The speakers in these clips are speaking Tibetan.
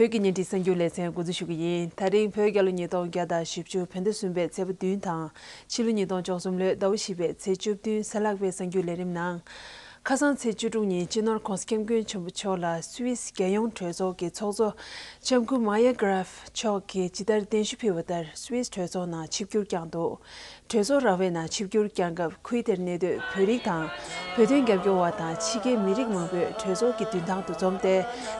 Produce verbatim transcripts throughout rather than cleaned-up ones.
བོད་ཀྱི་བརྙན་འཕྲིན་གསར་འགྱུར་ལེ་ཚན་འགོ་འཛུགས་ཞུ་གི་ཡིན། ད་རིང་བོད་རྒྱལ་ལོ་ཉིས་སྟོང་བརྒྱ་དང་བཞི་བཅུ་བོད་ཟླ་གསུམ་པའི་ཚེས་པ་བདུན་དང་། ཕྱི་ལོ་ཉིས་སྟོང་བཅུ་གསུམ་ལོའི་ཟླ་བ་བཞི་པའི་ཚེས་བཅུ་བདུན་གཟའ་ལྷག་པའི་གསར་འགྱུར་ལས་རིམ་ནང་། ཁ་སང་ཚེས་བཅུ་དྲུག་ཉིན་སྤྱི་ནོར་༧གོང་ས་༧སྐྱབས་མགོན་ཆེན་པོ་མཆོག་ལ་སུད་སི་རྒྱལ་ཡོངས་གྲོས་ཚོགས་ཀྱི་ཚོགས་གཙོ་ལྕམ་སྐུ་མཱ་ཡ་གྷ་རཱཕ་མཆོག་གིས་ཇི་ལྟར་གདན་ཞུ་ཕུལ་བ་ལྟར་སུད་སི་གྲོས་ཚོགས་ནང་ཆིབས་བསྒྱུར་བསྐྱངས་འདུག་གྲོས་ཚོགས་ར་བའི་ནང་ཆིབས་བསྒྱུར་བསྐྱངས་སྐབས་ཁུལ་དེར་གནས་སྡོད་བོད་རིགས་དང་། བོད་དོན་རྒྱབ་སྐྱོར་བ་དང་ཕྱི་རྒྱལ་མི་རིགས་མང་པོས་གྲོས་ཚོགས་ཀྱི་མདུན་ཐང་དུ་འཛོམས་ཏེ།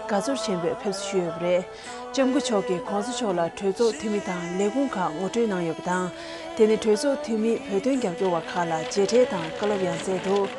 དགའ་ཚོར་ཆེན་པོས་ཕེབས་བསུ་ཞུས་ཡོད་པ་རེད། ལྕམ་སྐུ་མཆོག་གིས་གོང་ས་མཆོག་ལ་གྲོས་ཚོགས་འཐུས་མི་དང་ལས་ཁུངས་ཁག་ངོ་སྤྲོད་གནང་ཡོད་པ་དང་། དེ་ནི་གྲོས་ཚོགས་འཐུས་མིས་བོད་དོན་རྒྱབ་སྐྱོར་བ་ཁག་ལ་མཇལ་འཕྲད་དང་བཀའ་སློབ་ཡང་སྩལ་འདུག་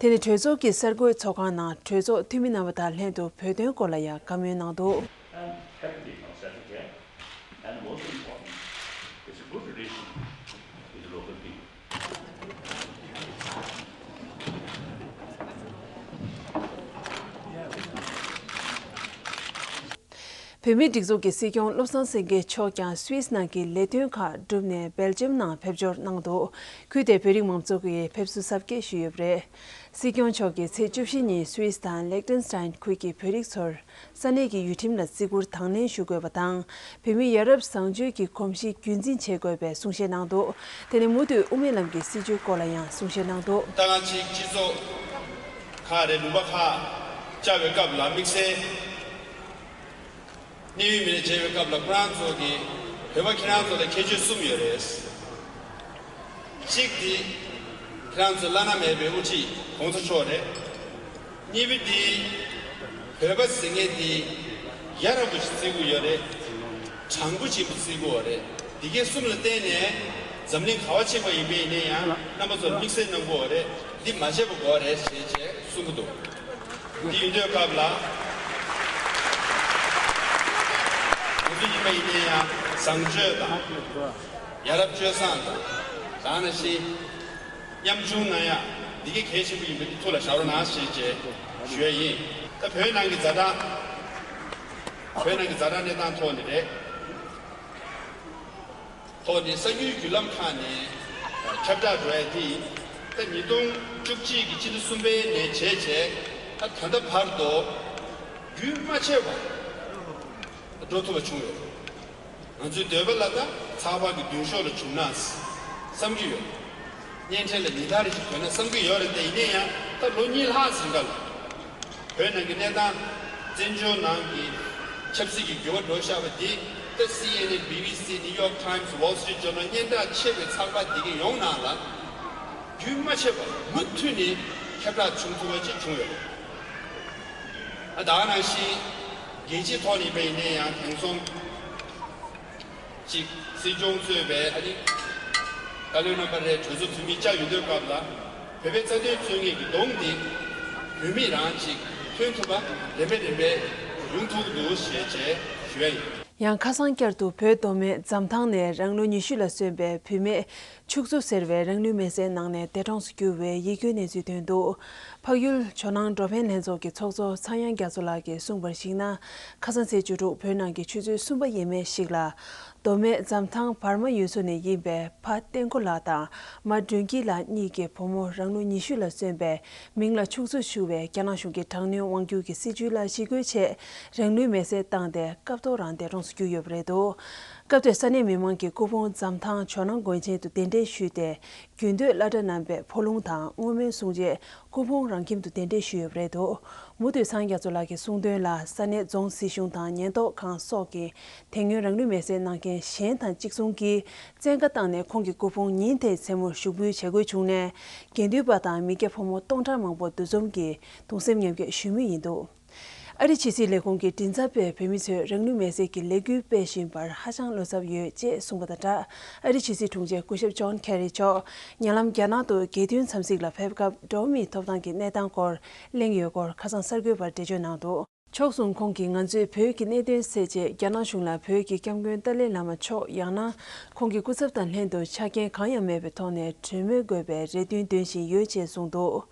དེ་ནི་གྲོས་ཚོགས་ཀྱི་གསར་འགོད་ཚོགས་ཁང་ནང་གྲོས་ཚོགས་འཐུས་མི་རྣམ་པ་དང་ལྷན་དུ་བོད་དོན་སྐོར་ལ་ཡང་བཀའ་མོལ་གནང་འདུག And happening on Saturday, and most important, it's a good relation with the local people. བོད་མིའི་སྒྲིག་འཛུགས་ཀྱི་སྲིད་སྐྱོང་བློ་བཟང་སེང་གེ་མཆོག་ཀྱང་སུད་སི་ནང་གི་ལས་དོན་ཁག་བསྒྲུབས་ནས་སྦེལ་ཇམ་ནང་ཕེབས་འབྱོར་གནང་འདུག་ཁུལ་དེའི་བོད་རིགས་མང་ཚོགས་ཀྱིས་ཕེབས་བསུ་གཟབ་རྒྱས་ཞུས་ཡོད་པ་རེད། སྲིད་སྐྱོང་མཆོག་གིས་ཚེས་བཅུ་བཞི་ཉིན་སུད་སི་དང་ལེག་ཏེན་སི་ཏན་ཁུལ་གྱི་བོད་རིགས་ཚོར་ས་གནས་ཀྱི་ཡུལ་ཁྲིམས་ལ་བརྩི་བཀུར་དང་ལེན་ཞུ་དགོས་པ་དང་། བོད་མིའི་ཡ་རབས་བཟང་སྤྱོད་ཀྱི་གོམས་གཤིས་རྒྱུན་འཛིན་བྱེད་དགོས་པའི་གསུང་བཤད་གནང་འདུག་དེ་ནས་མུ་མཐུད་དབུ་མའི་ལམ་གྱི་སྲིད་བྱུས་སྐོར་ལ་ཡང་གསུང་བཤད་གནང་འདུག་ད་ང་ཅིག་སྤྱི་ཚོགས་ཁག་རེད། ལུང་པ་ཁག་བཅར་བའི་སྐབས་ལ་དམིགས་བསལ། གནས་ཡུལ་མི་སྣ་མཇལ་བའི་སྐབས་ལ་ཁོ་རང་ཚོ་གིས་བོད་པ་ཁྱེད་རང་ཚོ་ལ་ཁྱད་ཆོས་གསུམ་ཡོད་རེད། གཅིག་དེ་ཁྱེད་རང་ཚོ་བླ་ན་མེད་པའི་དབུ་ཁྲིད་གོང་ས་མཆོག་རེད། གཉིས་པ་དེ་བོད་པ་ཟེར་མཁན་དེ་ཡ་རབས་པོ་ཞིག་བརྩི་གི་ཡོད་རེད། དྲང་པོ་ཅན་པོ་བརྩི་གི་ཡོད་རེད། དེ་གའི་གསུམ་ལ་བརྟེན་ནས་འཛམ་གླིང་ག་པར་ཕྱིན་པ་ཡིན་པ་ཡིན་ན་ཡང་རྣམ་པ་ཚོར་དམིགས་བསལ་གནང་གི་ཡོད་རེད། འདི་མ་བྱས་པ་དགོས་རེད་ཞེས་བྱས་གསུང་གི་འདུག་དེ་ཡིན་དུས་སྐབས་ལ། ང་ཚོ་ཡིན་པ་ཡིན་ན་ཡང་བཟང་སྤྱོད་དང་། ཡ་རབས་སྤྱོད་བཟང་དང་། དེ་ནང་བཞིན་ཉམ་ཆུང་ན་ཡང་འདི་གའི་གལ་ཆེན་པོ་ཡིན་པ་འདི་ཐུགས་ལ་བཞག་རོགས་གནང་ཞེས་བྱས་ཞུ་ཡ་ཡིན། ད་བོད་ནང་གི་ཛ་དྲག་བོད་ནང་གི་ཛ་དྲག་གནས་སྟངས་ཐོག་ནས་རེད། ཐོག་ནས་གསར་འགྱུར་བརྒྱུད་ལམ་ཁག་ནས་ཁྱབ་བསྒྲགས་འགྲོ་ཡ་དེ་ད་ཉིས་སྟོང་བཅུ་གཅིག་གི་སྤྱི་ཟླ་གསུམ་པའི་ནས་བྱས་བྱས་ད་ད་ལྟ་བར་དུ་རྒྱུན་མ་ཆད་པར་འགྲོ་ཐུབ་པ་བྱུང་ཡོད། ང་ཚོའི་འདོད་པ་ལ་ད་ཚགས་པར་གྱི་མདུན་ཤོག་ལ་བྱུང་ན་བསམ་གྱི་ཡོད། བརྙན་འཕྲིན་ལ་ཉིན་ལྟར་རེ་ཞིག་འདོན་ན་བསམ་གྱི་ཡོད་རེད་དེ། ཡིན་ན་ཡང་ད་ལོ་གཉིས་ལྷག་ཟིན་ག་ལ། བོད་ནང་གི་གནས་སྟངས་བཙན་བྱོལ་ནང་གི་ཆབ་སྲིད་ཀྱི་འགྱུར་བ་འགྲོ་བཞག་པ་འདི་ད་སི་ཨེན་ཨེན། བི་བི་སི། ནིའུ་ཡོག་ཊའིམ་སི། ཝོལ་སི་ཊི་རིཊ་ཇར་ནལ། སྙན་གྲགས་ཆེ་བའི་ཚགས་པར་འདི་གའི་ཡོངས་ནང་ལ་རྒྱུན་མ་ཆད་པར་མུ་མཐུད་ནས་ཁྱབ་བསྒྲགས་བྱུང་ཐུབ་པ་ཅིག་བྱུང་ཡོད། ཨ་ད་ག་ནང་བཞིན་རྒྱལ་སྤྱིའི་ཐོག་ནས་ཡིན་པ་ཡིན་ན་ཡང་དེང་སང་ཅིག་སྲིད་སྐྱོང་གཙོས་པའི་ཨ་ནི་བཀའ་བློན་རྣམ་པ་རེ་གྲོས་ཚོགས་འཐུས་མི་བཅར་ཡོང་དུས་སྐབས་ལ་བོད་པའི་རྩ་དོན་རྩོད་མཁན་གྱི་གདོང་འདི་བོད་མི་རང་ཅིག་ཐོན་ཐུབ་པ་རིམ་པས་རིམ་པས་ཡོང་ཐུབ་འདུག་ཞེས་བྱས་ཞུ་ཡ་ཡིན། ཡང་ཁ་སང་བསྐྱར་དུ་བོད་མདོ་སྨད་འཛམ་ཐང་ནས་རང་ལོ་ཉི་ཤུ་ལ་སོན་པའི་བུད་མེད་ཕྱུག་མཚོ་ཟེར་བའི་རང་ལུས་མེར་སྲེག་གནང་ནས་འདས་གྲོངས་སུ་གྱུར་བའི་ཡིད་སྐྱོའི་གནས་ཚུལ་ཐོན་འདུག། འཕགས་ཡུལ་ཇོ་ནང་འགྲོ་ཕན་ལྷན་ཚོགས་ཀྱི་ཚོགས་གཙོ་ཚངས་དབྱངས་རྒྱ་མཚོ་ལགས་ཀྱིས་གསུངས་པར་གཞིགས་ན། ཁ་སང་ཚེས་བཅུ་དྲུག་བོད་ནང་གི་ཆུ་ཚོད་གསུམ་པ་ཡས་མས་ཤིག་ལ། མདོ་སྨད་འཛམ་ཐང་བར་མ་ཡུལ་ཚོ་ནས་ཡིན་པའི་ཕ་བསྟན་ཁོ་ལགས་དང་མ་སྒྲོན་སྐྱིད་ལགས་གཉིས་ཀྱི་བུ་མོ་རང་ལོ་ཉི་ཤུ་ལ་སོན་པའི་མིང་ལ་ཕྱུག་མཚོ་ཞུ་བའི་རྒྱ་ནག་གཞུང་གི་དྲག་གནོན་དབང་སྒྱུར་གྱི་སྲིད་བྱུས་ལ་ཞི་རྒོལ་ཆེད་རང་ལུས་མེར་སྲེག་བཏང་སྟེ་སྐབས་ཐོག་རང་འདས་གྲོངས་སུ་གྱུར་ཡོད་པ་རེད་འདུག། སྐབས་དེར་ས་གནས་མི་མང་གིས་སྐུ་ཕུང་འཛམ་ཐང་ཇོ་ནང་དགོན་ཆེན་དུ་གདན་འདྲེན་ཞུས་ཏེ། རྒྱུན་སྡོད་བླ་གྲྭ་རྣམ་པས་ཕོ་ལུང་དང་བསྔོ་སྨོན་གསུང་རྗེས་སྐུ་ཕུང་རང་ཁྱིམ་དུ་གདན་འདྲེན་ཞུས་ཡོད་པ་རེད་འདུག། མུ་མཐུད་ཚངས་རྒྱ་མཚོ་ལགས་ཀྱིས་གསུངས་དོན་ལ། ས་གནས་རྫོང་སྲིད་གཞུང་དང་ཉེན་རྟོག་ཁང་སོགས་ཀྱིས་དེ་སྔོན་རང་ལུས་མེར་སྲེག་གནང་མཁན་གཞན་དང་གཅིག་མཚུངས་ཀྱིས་བཙན་བཀའ་བཏང་ནས་ཁོང་གི་སྐུ་ཕུང་ཉིན་དེའི་མཚན་མོར་ཞུགས་འབུལ་བྱེད་དགོས་བྱུང་ནས། དགེ་འདུན་པ་དང་མི་སྐྱ་ཕོ་མོ་སྟོང་ཕྲག་མང་པོ་འདུ་འཛོམས་ཀྱིས་གདུང་སེམས་མཉམ་སྐྱེད་ཞུ་མུས་ཡིན་འདུག། ཨ་རི་ཕྱི་སྲིད་ལས་ཁུངས་ཀྱི་མགྲིན་ཚབ་པས་བོད་མི་ཚོས་རང་ལུས་མེར་སྲེག་གི་ལས་འགུལ་སྤེལ་བཞིན་པར་ཧ་ཅང་བློ་འཚབ་ཡོད་ཅེས་གསུངས་པ་དང་སྦྲགས། ཨ་རི་ཕྱི་སྲིད་དྲུང་ཆེ་སྐུ་ཞབས་ཇོན་ཁེ་རི་མཆོག་ཉེ་ལམ་རྒྱ་ནག་ཏུ་རྒྱལ་དོན་འཚམས་གཟིགས་ལ་ཕེབས་སྐབས། འགྲོ་བ་མིའི་ཐོབ་ཐང་གི་གནས་སྟངས་སྐོར་གླེང་ཡོད་སྐོར་ཁ་སང་གསར་འགོད་པར་འགྲེལ་བརྗོད་གནང་འདུག། མཆོག་གསུང་ཁོང་གིས་ང་ཚོས་བོད་ཀྱི་གནད་དོན་སེལ་ཆེད་རྒྱ་ནག་གཞུང་ལ་བོད་ཀྱི་སྐྱབས་མགོན་ཏཱ་ལའི་བླ་མ་མཆོག་ཡང་ན་ཁོང་གི་སྐུ་ཚབ་དང་ལྷན་དུ་ཆ་རྐྱེན་གང་ཡང་མེད་པའི་ཐོག་ནས་གྲོས་མོལ་དགོས་པའི་རེ་འདུན་འདོན་བཞིན་ཡོད་ཅེས་གསུངས་འདུག།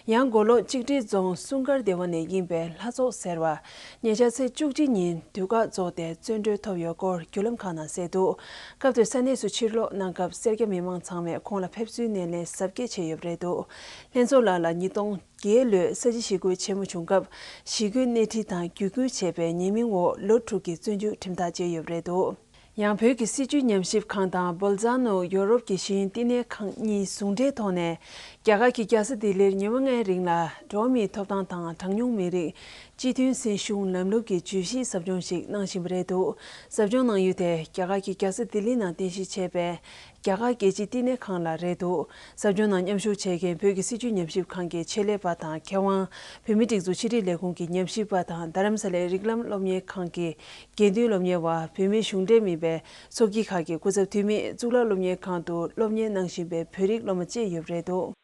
ཡང་མགོ་ལོག་གཅིག་སྒྲིལ་རྫོང་སྲུང་སྒར་སྡེ་བ་ནས་ཡིན་པའི་ལྷ་ཚོགས་ཟེར་བ། ཉེ་ཆར་ཚེས་བཅུ་གཅིག་ཉིན་དུས་བཀག་རྫོགས་ཏེ་བཙོན་གྲོལ་ཐོབ་ཡོད་སྐོར་བརྒྱུད་ལམ་ཁག་ནང་གསལ་འདུག། སྐབས་དེར་ས་གནས་སུ་ཕྱིར་ལོག་གནང་སྐབས་སེར་སྐྱ་མི་མང་ཚང་མས་ཁོང་ལ་ཕེབས་བསུའི་སྣེ་ལེན་གཟབ་རྒྱས་བྱས་ཡོད་པ་རེད་འདུག། ལྷན་ཚོགས་ལགས་ལ་ཉིས་སྟོང་བརྒྱད་ལོའི་ས་བྱི་ཞི་རྒོལ་ཆེན་མོ་བྱུང་སྐབས་ཞི་རྒོལ་སྣེ་ཁྲིད་དང་བརྒྱུད་སྐུལ་བྱས་པའི་ཉེས་མིང་འོག་ལོ་དྲུག་གི་བཙོན་འཇུག་ཁྲིམས་ཐག་བཅད་ཡོད་པ་རེད་འདུག། ཡང་བོད་ཀྱི་སྲིད་བྱུས་ཉམས་ཞིབ་ཁང་དང་བོལ་ཛ་ནོ་ཡོ་རོབ་ཀྱི་ཤེས་ཡོན་བསྟི་གནས་ཁང་གཉིས་ཟུང་འབྲེལ་ཐོག་ནས། རྒྱ་གར་གྱི་རྒྱལ་ས་ལྡི་ལིར་ཉི་མ་ལྔའི་རིང་ལ་འགྲོ་བ་མིའི་ཐོབ་ཐང་དང་གྲངས་ཉུང་མི་རིགས་སྤྱི་མཐུན་སྲིད་གཞུང་ལམ་ལུགས་ཀྱི་བརྗོད་གཞིའི་ཟབ་སྦྱོང་ཞིག་གནང་བཞིན་པ་རེད་འདུག། ཟབ་སྦྱོང་གནང་ཡུལ་དེ་རྒྱ་གར་གྱི་རྒྱལ་ས་ལྡི་ལི་ནང་རྟེན་གཞི་བྱས་པའི་རྒྱ་གར་རྒྱལ་སྤྱིའི་བསྟི་གནས་ཁང་ལ་རེད་འདུག། ཟབ་སྦྱོང་ནང་མཉམ་ཞུགས་བྱེད་མཁན་བོད་ཀྱི་སྲིད་བྱུས་ཉམས་ཞིབ་ཁང་གི་ཆེད་ལས་པ་དང་མཁས་དབང་། བོད་མིའི་སྒྲིག་འཛུགས་ཕྱི་དྲིལ་ལས་ཁུངས་ཀྱི་ཉམས་ཞིབ་པ་དང་རྡ་རམ་ས་ལའི་རིགས་ལམ་སློབ་གཉེར་ཁང་གི་དགེ་འདུན་སློབ་གཉེར་བ། བོད་མིའི་གཞུང་འབྲེལ་མིན་པའི་ཚོགས་སྐྱིད་ཁག་གི་སྐུ་ཚབ་འཐུས་མི། གཙུག་ལག་སློབ་གཉེར་ཁང་དུ་སློབ་གཉེར་གནང་བཞིན་པའི་བོད་རིགས་སློབ་མ་བཅས་ཡོད་པ་རེད་འདུག།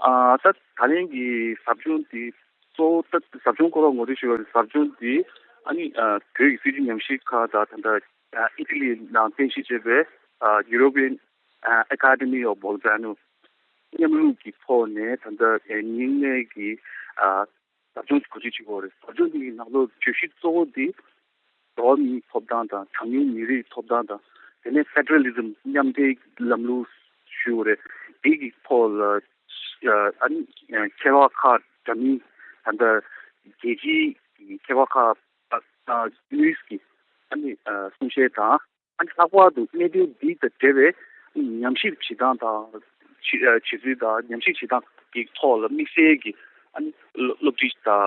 ཨ་ད་ད་ལན་གྱི་ཟབ་སྦྱོང་འདི་གཙོ་བོ་ད་ཟབ་སྦྱོང་སྐོར་ལ་ངོ་སྤྲོད་ཞུ་བའི་ཟབ་སྦྱོང་འདི་ཨ་ནི་ཨ་བོད་ཀྱི་སྲིད་བྱུས་ཉམས་ཞིབ་ཁང་དང་ད་ལྟ་ཨ་ཨི་ཊ་ལི་ནང་རྟེན་གཞི་བྱས་པའི་ཨ་European ཨ་Academy of Bolzano མཉམ་རུབ་ཀྱི་ཐོག་ནས་ད་ལྟ་ཨ་ཉིན་ལྔའི་གི་ཨ་ཟབ་སྦྱོང་གོ་སྒྲིག་བྱེད་དགོས་རེད། ཟབ་སྦྱོང་འདི་གི་ནང་ལོགས་བརྗོད་གཞི་གཙོ་བོ་འདི་འགྲོ་བ་མིའི་ཐོབ་ཐང་དང་གྲངས་ཉུང་མི་རིགས་ཐོབ་ཐང་དང་དེ་ནས་ཕེ་ཌ་རལ་ལི་ཛམ་མཉམ་འབྲེལ་ལམ་ལུགས་ཞུ་དགོས་རེད། འདི་གི་ཐོག་ལ་ཨ་ནི་མཁས་པ་ཁག་འདྲ་མིན་ད་ལྟ་རྒྱལ་སྤྱིའི་མཁས་པ་ཁག་ཨ་ཨ་ཡུ་ཨེས་ཀྱི་ཨ་ནི་ཨ་གསུང་བཤད་དང་། ཨ་ནི་ལྷག་པར་དུ་གནད་དོན་འདི་དང་འབྲེལ་བའི་ཉམས་ཞིབ་བྱེད་སྟངས་དང་། བྱེད་ཨ་བྱེད་ཚུལ་དང་ཉམས་ཞིབ་བྱེད་སྟངས་ཀྱི་ཐོག་ལ་དམིགས་བསལ་གྱི་ཨ་ནི་སློབ་སློབ་ཁྲིད་དང་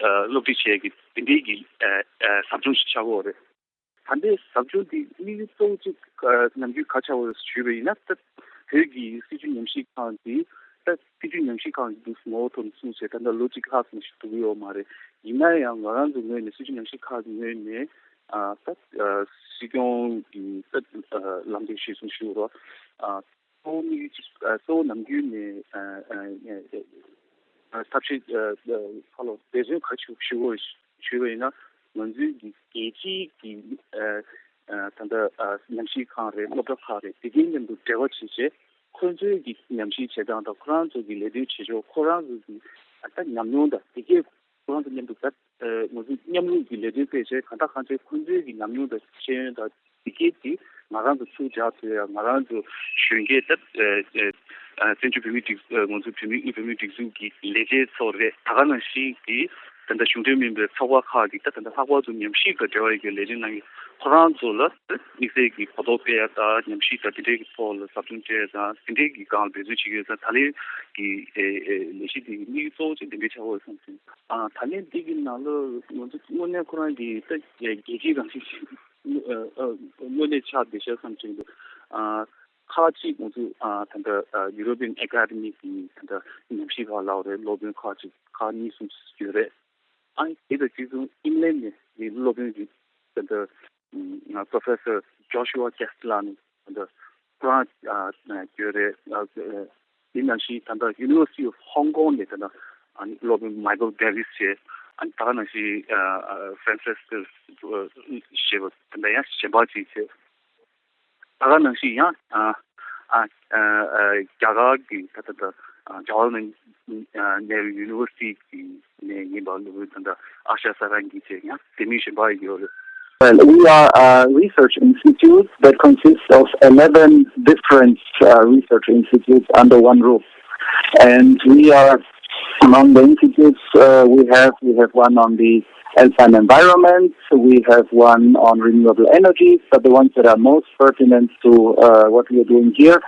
ཨ་སློབ་ཁྲིད་བྱེད་ཀྱི་དེ་འདྲའི་གི་ཨ་ཨ་ཟབ་སྦྱོང་ཞིག་ཆགས་ཀྱི་ཡོད་རེད། ད་ལྟའི་ཟབ་སྦྱོང་འདི་དམིགས་ཡུལ་གཙོ་བོ་གཅིག་ཨ་ནམ་རྒྱུན་ག་ཆགས་ཡོད་ཞུས་པ་ཡིན་ན། ད་བོད་ཀྱི་སྲིད་བྱུས་ཉམས་ཞིབ་ཁང་འདི་ད་སྲིད་བྱུས་ཉམས་ཞིབ་ཁང་གི་འདུག་ངོ་བོ་ཐོག་ནས་གསུངས་བྱས་ད་ལྟ་ལོ་གཅིག་ལྷག་ཙམ་ཞིག་འདུག་ཡོད་མ་རེད། ཡིན་ན་ཡང་ང་རང་ཚོ་ངོས་ནས་སྲིད་བྱུས་ཉམས་ཞིབ་ཁང་གི་ངོས་ནས་ཨ་ད་ཨ་སྲིད་སྐྱོང་གི་ད་ཨ་ལམ་སྟོན་གཞིར་བཟུང་ཞུ་རོགས། ཨ་གཙོ་བོ་དམིགས་ཡུལ་གཅིག་ཨ་གཙོ་བོ་ནམ་རྒྱུན་ནས་ཨ་ཨ་ཨ་ཐབས་ཤེས་ཨ་ཨ་ཧ་ལོ་འབད་བརྩོན་ག་ཞུ་ཞུ་དགོས་ཞུས་པ་ཡིན་ན། ང་ཚོའི་གི་རྒྱལ་སྤྱིའི་གི་ཨ་ཨ་ད་ལྟ་ཨ་ཉམས་ཞིབ་ཁང་རེད། སློབ་གྲྭ་ཁག་རེད། དེ་གའི་མཉམ་དུ་འབྲེལ་བ་བྱེད་བྱས་ཁོ་ཚོའི་གི་ཉམས་ཞིབ་བྱེད་སྟངས་དང་ཁོ་རང་ཚོ་གི་ལས་དོན་བྱེད་ཕྱོགས་ཁོ་རང་ཚོ་གི་ཨ་ད་ཉམས་མྱོང་དང་དེ་གའི་ཁོ་རང་ཚོ་མཉམ་དུ་ད་ཨ་ང་ཚོ་མཉམ་རུབ་ཀྱི་ལས་དོན་སྤེལ་བྱས་གང་ལྟར་གང་བྱས་ཁོ་ཚོའི་གི་ཉམས་མྱོང་དང་ཤེས་ཡོན་དང་དེ་གས་དེ་ང་རང་ཚོ་ཚུར་སྦྱར་ཐུབ་ཡ། ང་རང་ཚོ་གཞོན་སྐྱེས་ད་ཨ་ཨ་བཙན་བྱོལ་བོད་མིའི་སྒྲིག་ཨ་ང་ཚོ་བོད་མིའི་དབུས་བོད་མིའི་སྒྲིག་འཛུགས་ཀྱི་ལས་བྱེད་ཚོ་རེད། ད་ག་ནང་བཞིན་གྱི་ད་ལྟ་གཞུང་འབྲེལ་མིན་པའི་ཚོགས་པ་ཁག་གིས་ད་ད་ལྟ་ལྷག་པར་དུ་ཉམས་ཞིབ་དང་འབྲེལ་བ་ཡོད་པའི་ལས་རིགས་གནང་མཁན་ཁོ་རང་ཚོ་ལ་དམིགས་བསལ་གྱི་གོ་རྟོགས་སྤེལ་ཡ་དང་ཉམས་ཞིབ་དང་དེ་འབྲེལ་གྱི་ཐོག་ལ་ཟབ་སྦྱོང་སྤྲད་ཡ་དང་དེ་འབྲེལ་གྱི་སྒང་ལ་འབད་བརྩོན་བྱེད་ཀྱི་ཡོད་ཙང་། ད་ལན་གྱི་ཨེ་ཨེ་ལས་གཞི་དེ་གི་དམིགས་ཡུལ་གཙོ་བོ་ཆེ་དེ་འདྲའི་ཆགས་ཡོད་བསམ་སོང་། ཨ་ད་ལན་འདི་གི་ནང་ལ་ང་ཚོ་དངོས་གནས་ཁོ་རང་གི་ད་རྒྱལ་སྤྱིའི་རང་བཞིན་ཞིག་དངོས་གནས་ཆགས་བསྡད་ཤག་བསམ་གྱི་འདུག། ཨ་ཁག་ཅིག་ང་ཚོ་ཨ་ད་ལྟ་ཨ་European Academy གི་ད་ལྟ་ཉམས་ཞིབ་པ་ལབ་རེད། སློབ་དཔོན་ཁག་ཅིག་ཁག་གཉིས་གསུམ་ཡོད་རེད། ཨ་དེ་དང་གཅིག་མཚུངས་ཨིང་ལན་ནས་ངའི་སློབ་དཔོན་གྱི་ད་ལྟ་ཨ་Professor Joshua Guest ལབ་ནས་ད་ལྟ་ཁོ་རང་ཨ་ཡོད་རེད། ཨ་དེ་ནང་བཞིན་ད་ལྟ་University of Hong Kong ནས་ད་ལྟ་ཨ་ནི་སློབ་དཔོན་Michael Davis བྱས། ཨ་ད་ག་ནང་བཞིན་ཨ་ཨ་ཧྥ་རན་སིས་ཀི་ཞེས་པ་དེ་འདྲ་ཡང་གཞན་པ་ཅིག་བྱས། ད་ག་ནང་བཞིན་ཡང་ཨ་ཨ་ཨ་རྒྱ་གར་གྱི་ད་ད་ད་ཨ་Jawaharlal Nehru University གི་ནས་ཡིན་པ་ལུགས་ད་ད་ཨ་ཤ་ས་རང་གི་བྱས་ཡང་དེ་མིན་གཞན་པ་ཡོད་རེད། Well, we are a research institute that consists of eleven different uh, research institutes under one roof. And we are, among the institutes uh, we have, we have one on the alpine environment, we have one on renewable energies, but the ones that are most pertinent to uh, what we are doing here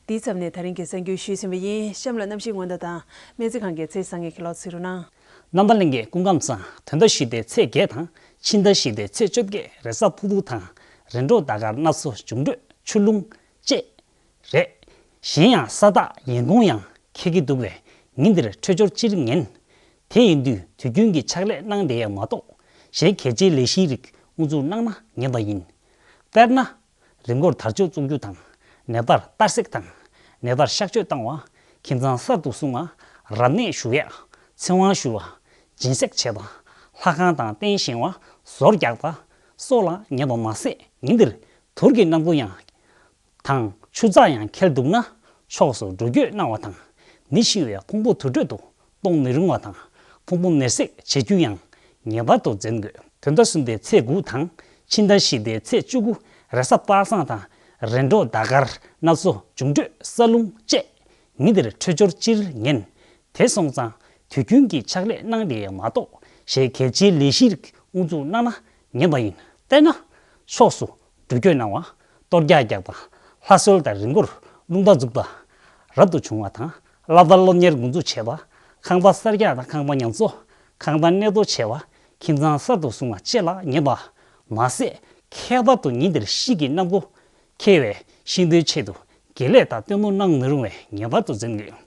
དེའི་ཚབ་ནས་ད་རིང་གི་གསར་འགྱུར་ཞུས་ཟིན་པ་ཡིན། གཤམ་ལ་གནམ་གཤིས་སྔོན་བརྡ་དང་སྨན་རྩིས་ཁང་གི་ཚེས་བཟང་ངན་གྱི་ལོག་ཚིག་རུ་ན། གནམ་ཐང་གླིང་གའི་སྐུ་ཁམས་བཟང་། དོན་དག་བཞི་དེ་ཚེས་བརྒྱད་དང་ཕྱི་ཟླ་བཞི་དེ་ཚེས་བཅོ་བརྒྱད་རེས་གཟའ་ཕུར་བུ་དང་རེས་འགྲོགས་ཟླ་སྐར་སྣ་ཚོགས་འབྱུང་འཕྲོད་ཆུ་རླུང་བཅས་རེད། གཞན་ཡང་ས་རྟགས་ཡན་གུང་ཡང་འཁེལ་གྱི་འདུག་པས་ཉིན་འདིར་འཕྲོད་སྦྱོར་སྤྱིར་ངན། དེ་ཡིན་དུས་དུས་རྒྱུན་གྱི་ཕྱག་ལས་གནང་བསྡད་ཡ་མ་གཏོགས་གཞན་གལ་ཆེའི་ལས་གཞིའི་རིགས་དབུ་འཛུགས་གནང་ན་ཉན་པ་ཡིན། དཔེར་ན། རི་མགོར་དར་ལྕོག་བཙུགས་རྒྱུ་དང་། ནས་ལྟར་གཏར་སྲེག་དང་། ནས་ལྟར་གཤག་བཅོས་བཏང་བ། ཁྱིམ་ཚང་གསར་དུ་བསྲུང་བ། རབ་གནས་ཞུ་ཡ། ཚེ་དབང་ཞུ་བ། སྦྱིན་སྲེག་བྱེད་པ། ལྷ་ཁང་དང་རྟེན་བཞེངས་བ། ཟོར་རྒྱག་པ། སོགས་ལ་ཉན་པ་མ་ཟད་ཉིན་འདིར་དུར་གྱི་སྣམ་བུ་ཡང་དང་ཆུ་ཚགས་ཡང་འཁེལ་འདུག་ན་ཕྱོགས་སུ་འགྲོ་སྐྱོད་གནང་བ་དང་། མི་ཤི་བའི་ཕུང་པོ་དུར་ཁྲོད་དུ་གཏོང་མི་རུང་བ་དང་། ཕུང་པོ་མེར་སྲེག་བྱེད་རྒྱུ་ཡང་ངེས་པར་དུ་འཛེམ་དགོས། དོན་དག་གསུམ་པའི་ཚེས་དགུ་དང་ཕྱི་ཟླ་བཞི་པའི་ཚེས་བཅུ་དགུ་རེས་གཟའ་པ་སངས་དང་རེས་འགྲོགས་ཟླ་སྐར་སྣ་ཚོགས་འབྱུང་འཕྲོད་ས་རླུང་བཅས་ཉིན་འདིར་འཕྲོད་སྦྱོར་སྤྱིར་ངན། དེ་སོང་ཙང་དུས་རྒྱུན་གྱི་ཕྱག་ལས་གནང་བསྡད་ཡ་མ་གཏོགས་གཞན་གལ་ཆེའི་ལས་གཞིའི་རིགས་དབུ་འཛུགས་གནང་ན་ཉན་པ་ཡིན། དཔེར་ན། ཕྱོགས་སུ་འགྲུལ་སྐྱོད་གནང་བ། གཏོར་རྒྱག་རྒྱག་པ། ལྷ་གསོལ་དང་རི་མགོར་རླུང་རྟ་འཛུགས་པ། རབ་ཏུ་བྱུང་བ་དང་སློབ་མཐར་སློབ་གཉེར་འགོ་འཛུགས་བྱས་པ། ཁང་པ་གསར་རྒྱག་དང་ཁང་པ་ཉམས་གསོ། ཁང་པ་གནས་སྟོར་བྱས་པ། ཁྱིམ་ཚང་གསར་དུ་བསྲུང་བ་བཅས་ལ་ཉན་པ་མ་ཟད། ཁྱད་པར་དུ་ཉིན་འདིར་གཤིས་ཀྱི་གནམ་སྒོ་འཁེལ་བས་ཤིང་རྟའི་ཆེད་དུ་དགེ་ལས་དང་སྟོན་མོ་གནང་མི་རུང་བས་ངེས་པར་དུ་འཛེམ་དགོས།